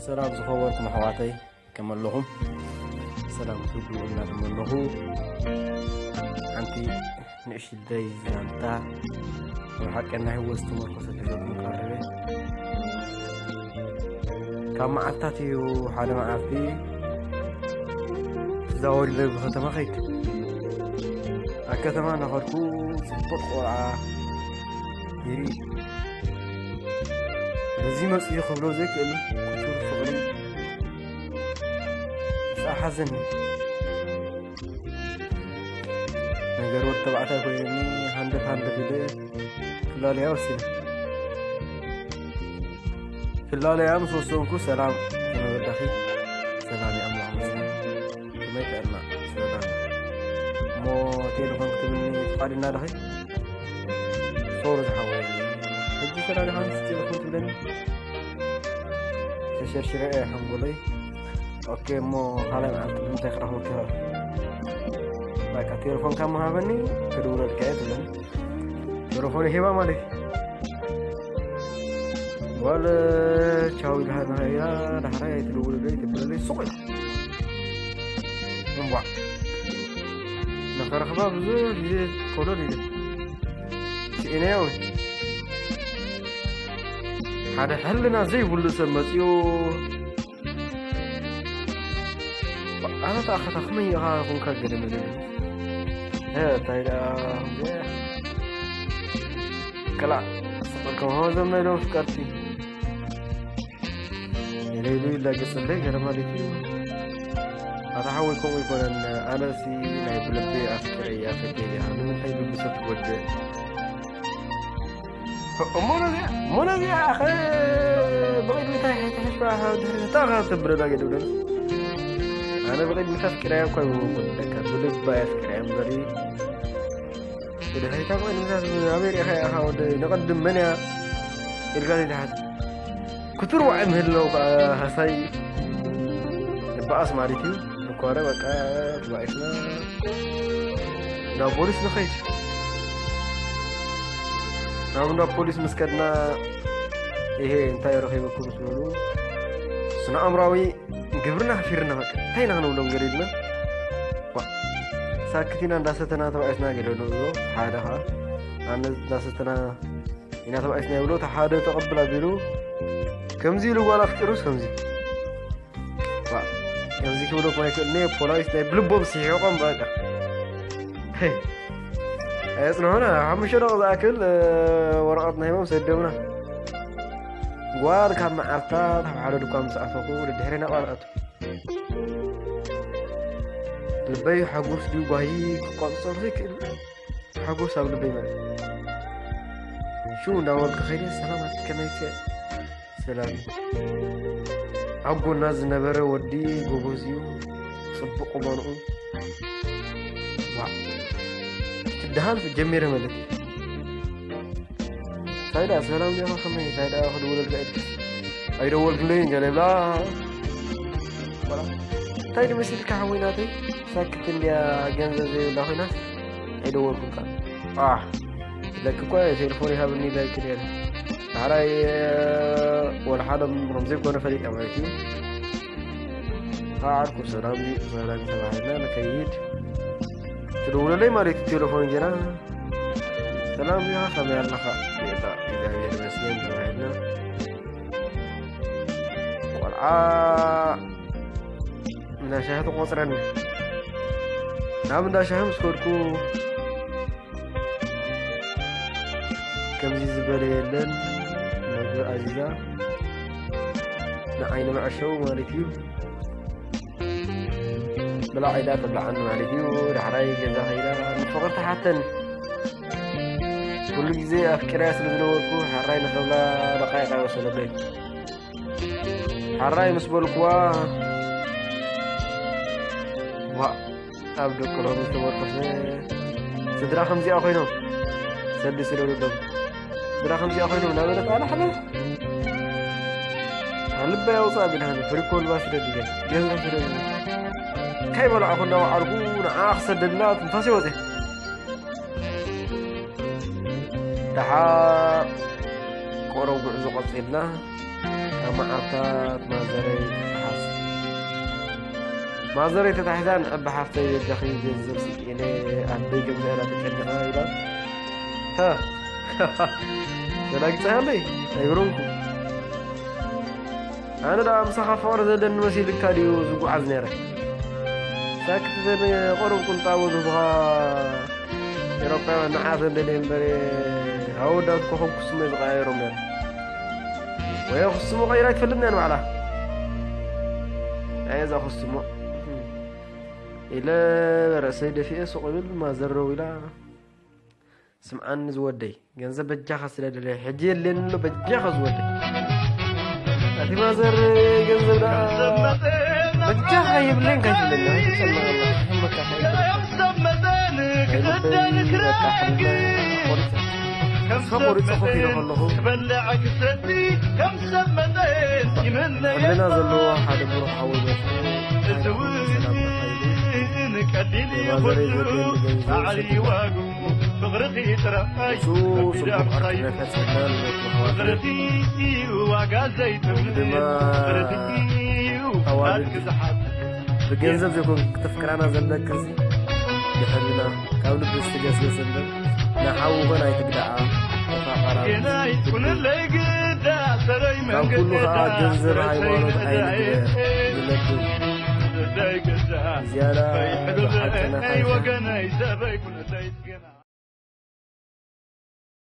ሰላም ዝኸበርኩም ኣሕዋተይ፣ ከመይ ኣለኹም? ሰላም ክትብሉ እናተመነኹ፣ ሓንቲ ንእሽተይ ዛንታ ኣብ ሓቀኛ ህይወት ዝተመርኮሰት ሒዘልኩም ቀሪበ። ካብ መዓልታት እዩ ሓደ መዓልቲ፣ ተዛወሪ ዶ ብከተማ ኸይድ። ኣብ ከተማ እናኸድኩ ጽቡቕ ቆልዓ ይርኢ። በዚ መጽኡ ክብሎ ዘይክእል ክቱር ፍቕሪ ምስኣ ሓዘኒ። ነገር ወዲ ተባዕታይ ኮይኑኒ ሃንደፍ ሃንደፍ ኢለ ክላለያ ወሲነ። ክላለያ ምስ ወሰንኩ ሰላም ከመይ በላኺ? ሰላም እየ ኣምላኽ ይመስገን። ከመይ ጥዕና? ሰላም። እሞ ቴሌፎን ክትብልኒ ፍቓድና ዲኺ? ሶሪ ዝሓወይ። ሕጂ ተላሊኻ ምስ ቴሌፎን ትብለኒ? ተሸርሽረ እየ ሓንጎለይ። ኦኬ፣ እሞ ካልኣይ መዓልቲ ብምንታይ ክረኽበካ ይኽእል? በቃ ቴሌፎንካ ምሃበኒ፣ ክድውለልካ እየ ትብለኒ። ቴሌፎን ሂባ ማለት እዩ። ጓል ቻው ኢልሃ ንኸያ ዳሕራይ ኣይትደውልለይ ትብለለይ ሱቕ ኢላ። እምቧ። ንኸረኽባ ብዙሕ ግዜ ኮለል ኢለ። ስኢነያ እውን። ሓደ ሕልና ዘይብሉ ሰብ መፅዩ። ኣታ ኣኸታ ከመይ ኢኻ ኮንካ ገለ መለ? እ፣ እንታይ ደኣ፣ ከላ፣ ስቕል ከማሆ ዘም ናይ ዶ ፍቀርቲ። ኢለ ኢሉ ይላገጸለይ ገለ ማለት እዩ። ኣታ ሓወይ ከምኡ ኣይኮነን። ኣነሲ ናይ ብልቢ ኣፍቅረያ ፈትየያ። ንምንታይ ልቢ ሰብ ትጎድእ? እሞ ነዚኣ፣ እሞ ነዚኣ ኣኸ ብቕድሚታ ይሕሽባ ድሕሪታ ተብለላ ገለ ብለኒ። ኣነ ብቕድሚታ ኣፍቅረያ እኳ ይወኩን ለካ ብልባ ኣፍቅረያ እምበሪ ብድሕሪታ ብቕድሚታ ኣበይ ርኢኻ ኢኻ ወደይ ንቐድም መን እያ ኢልካ ዘይትሓት። ክቱር ዋዒ ምህላው ከዓ ሃሳይ ይበኣስ ማለት እዩ። ንኳረ በቃ ተባኢስና ናብ ፖሊስ ንኸይድ። ናብ እንዳ ፖሊስ ምስ ከድና፣ ይሄ እንታይ ረኺበኩም ምስ በሉ፣ ስነ ኣእምራዊ ግብርና ከፊርና በቃ እንታይ ኢና ክንብሎም ገለ ኢልና። ዋ፣ ሳክት ኢና እንዳሰተና ተባኢስና ገለ ንብሎ። ሓደ ኸዓ ኣነ እንዳሰተና ኢና ተባኢስና ይብሎ፣ እቲ ሓደ ተቐብል ኣቢሉ ከምዚ ኢሉ ጓል ኣፍቂሩስ ከምዚ። ዋ፣ ከምዚ ክብሎ እኮ ኣይክእልን እየ፣ ፖላዊስ ናይ ብልቦም ስሒቖም በቃ። ሄይ፣ ኣየጽንሑና፣ ሓሙሽተ ደቂቕ ዝኣክል፣ እ፣ ወረቐት ናይ ሂቦም ሰደሙና። ጓል ካብ መዓልታት ኣብ ሓደ ድኳን ምስ ኣተኹ፣ ድድሕሬና ቃል ኣቱ። ልበይ ሓጎስ ድዩ ጓሂ ክቆጻጸር ዘይክእል ሓጎስ ኣብ ልበይ መጸ። ሽው እንዳበልኩ ከይደ፣ ሰላም ኣቲ ከመይከ? ሰላም። ኣብ ጎና ዝነበረ ወዲ ጎበዝ እዩ፣ ጽቡቕ ቁመንኡ። ዋዕ። ትደሃል ጀሚረ ማለት እዩ። እንታይ ደኣ ሰላም ዲኻ ከመይ? እንታይ ደኣ ክድውለልካ ኢልክስ ኣይደወልክለይን ገለ ብላ። ዋላ እንታይ ድመሲልካ ሓወይ ናተይ? ሳክት እንድያ ገንዘብ ዘይብላ ኮይና ኣይደወልኩልካ። ኣህ፣ ለክ እኮ ቴሌፎን ይሃብኒ ኢላ ኣይክእል እየ። ዳሕራይ ወላ ሓደ ከም ዘይኮነ ፈሊጠ ማለት እዩ። ከዓ ዓርኩ ሰላም ድዩ? ሰላም ተባሂልና ንኸይድ። ትደውለለይ ማለት እዩ ቴሌፎን ጌና። ሰላም ዲኻ? ከመይ ኣለኻ? የላ፣ እግዚኣብሔር ይመስገን ተባሂልና። ቆልዓ እንዳ ሻሂ ትቆጽረኒ። ናብ እንዳ ሻሂ ምስ ከድኩ ከምዚ ዝበለ የለን። መግቢ ኣዚዛ ንዓይ ንመዐሸዊ ማለት እዩ። ብላዕ ኢላ ተብልዓኒ ማለት እዩ። ዳሕራይ ገዛ ከይዳ ንፍቕሪ ትሓተኒ። ኩሉ ግዜ ኣፍቂረያ ስለ ዝነበርኩ ሕራይ ንኽብላ ደቃይቕ ኣይወሰደለይ። ሕራይ ምስ በልኩዋ፣ ዋእ፣ ኣብ ደቂ ሎሚ ዝተመርኮሰ ስድራ ከምዚኣ ኮይኖም ሰዲ ስለ ዝብሎም። ስድራ ከምዚኣ ኮይኖም እናበለት ኣላሕለሕ። ልበይ ኣውፅኣ ቢልሃኒ፣ ፍሪኮልባ ስደድለ፣ ገንዘብ ስደድለ። ከይበላዕኹ እንዳወዓልኩ ንዓ ክሰደድላ ትንፋስ ይወፅእ። ደሓር ቆረብ ጉዕዞ ቀፂልና፣ መዓርታት ማዘረይ ተተሓዝ። ማዘረይ ተታሒዛ፣ "ንዕቢ ሓፍተይ በጃኺ ገንዘብ ስጥኢነ፣ ኣደይ ከምዚኣ ኢላ ተጨኒቓ" ኢላ። ሃ! ተላጊጸሃለይ? ኣይገረምኩ። ኣነ ደኣ ምሳኻ ፍቕሪ ዘለኒ መሲልካ ድዩ ዝጓዓዝ ነይረ? ሳክት ዘን ቆርብ ቁንጣቦ ዝህቡኻ ኤሮጳውያን ንዓት እንደልየ እምበር፣ ኣወዳት ኮኸብ ክስሞ ዝቐያየሮም ነይረ። ወይ ክስሞ ቀይራ ኣይትፈልጥን እያ ንባዕላ። ኣየ እዛ ክስሞ ኢለ ርእሰይ ደፊኤ ሱቕ እብል፣ ማዘር ደው ኢላ፣ "ስምዓኒ ዝወደይ፣ ገንዘብ በጃኻ ስለ ደለየ፣ ሕጂ የድልየኒ ኣሎ፣ በጃኻ ዝወደይ። ኣቲ ማዘር፣ ገንዘብ ደኣ በጃኻ ይብለኝ ካይትብለኒ፣ ኣይትጨነቕ ኣላ፣ ይህመካ፣ ኣይትጨነቕ። ልበይ በቃ ሕልመ ኣቆሪጸ። ተስፋ ቆሪጸ ኮፍ ኢለ ከለኹ፣ ሕልና ዘለዎ ሓደ ብሩኽ ሓወይ መጺኡ፣ ሰላም ተኻይሉ፣ የማዘረይ ዘድልየኒ ገንዘብ ሰዲድዋ። ንሱ ጽቡቕ ኣርትነት ከጽሕፈና ንመጽእ ኣሕዋትና። እዚ ድማ ኣዋልድ ብገንዘብ ዘይኮን ክተፍቅራና ዘለክንሲ ብሕልና ካብ ልቢ ዝተገስገሰ እምበር ንሓዊ ኮን ኣይትግድዓ። ተፋቐራ። ካብ ኩሉ ኸዓ ገንዘብ ሃይማኖት ኣይንግበር። ንለብም ዝያዳ ብሓቂ ናታ ይኾን።